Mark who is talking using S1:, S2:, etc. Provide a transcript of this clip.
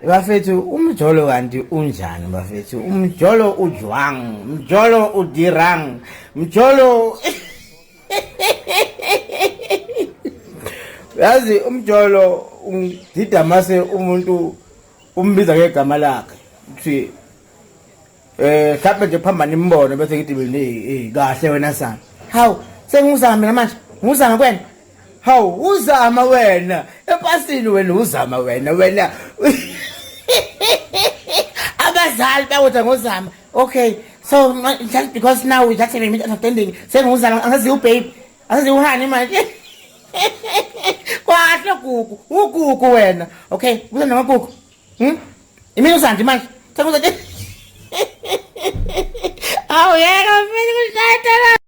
S1: Bafethu, umjolo kanti unjani bafethu? Umjolo ujwang, umjolo udirang, mjolo. Yazi umjolo ungidida mase umuntu umbiza ngegama lakhe. Uthi mhlawumbe nje phambana imbono bese ngithi mina eh kahle wena sana. Hawu, senguzama mina manje. Nguzama kwena. Hawu, uzama wena. Epasini wena uzama wena wena. Abazali bakuthi ngozama. Okay. So just because now we just have a misunderstanding. Senguzama angazi ubabe. Angazi uhani manje. Kwahle gugu, ugugu wena. Okay, kuze namagugu. Imini usandi manje. Sekuze. Awu yeka mfethu kushayela.